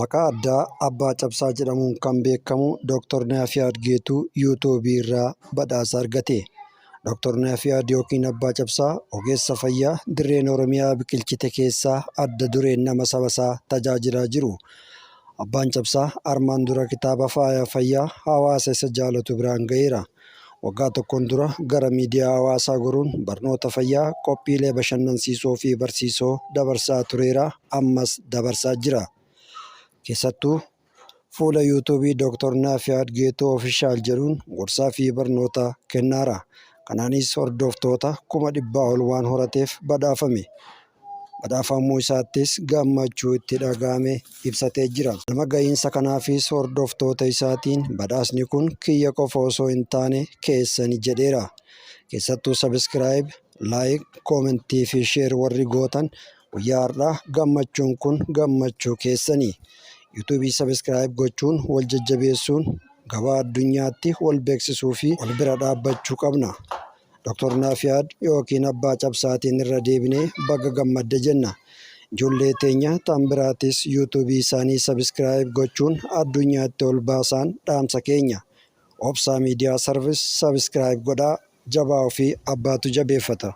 Maqaa addaa Abbaa Cabsaa jedhamuun kan beekamu Dooktor Naafiyaad Geetuu Yuutuubii irraa badhaasa argate. Dooktor Naafiyaad yookiin Abbaa Cabsaa ogeessa fayyaa dirreen Oromiyaa biqilchite keessaa adda dureen nama sabasaa tajaajilaa jiru. Abbaan Cabsaa armaan dura kitaaba faaya fayyaa hawaasa isa jaalatu biraan gaheera. Waggaa tokkoon dura gara miidiyaa hawaasaa goruun barnoota fayyaa, qophiilee bashannansiisoo fi barsiisoo dabarsaa tureera, ammas dabarsaa jira. Keessattuu fuula Yuutuubii Dooktor Naafiyaad Geetuu Ofishaal jedhuun gorsaa fi barnoota kennaara. Kanaanis hordoftoota 100,000 ol waan horateef badhaafame. Badhaafamuu isaattis gammachuu itti dhaga'ame ibsatee jira. Galma gahiinsa kanaafis hordoftoota isaatiin badhaasni kun kiyya qofa osoo hin taane keessani jedheera. Keessattuu subscribe, like, comment fi share warri gootan guyyaa har'aa gammachuun kun gammachuu keessani. YouTube subscribe gochuun wal jajjabeessuun gabaa addunyaatti wal beeksisuu fi wal bira dhaabbachuu qabna. Dr. Naafiyaad yookiin Abbaa Cabsaatiin irra deebinee baga gammadde jenna. Ijoollee teenya tan biraatis YouTube isaanii subscribe gochuun addunyaatti ol baasaan dhaamsa keenya. Obsaa Media Service subscribe godhaa jabaa ofii abbaatu jabeeffata.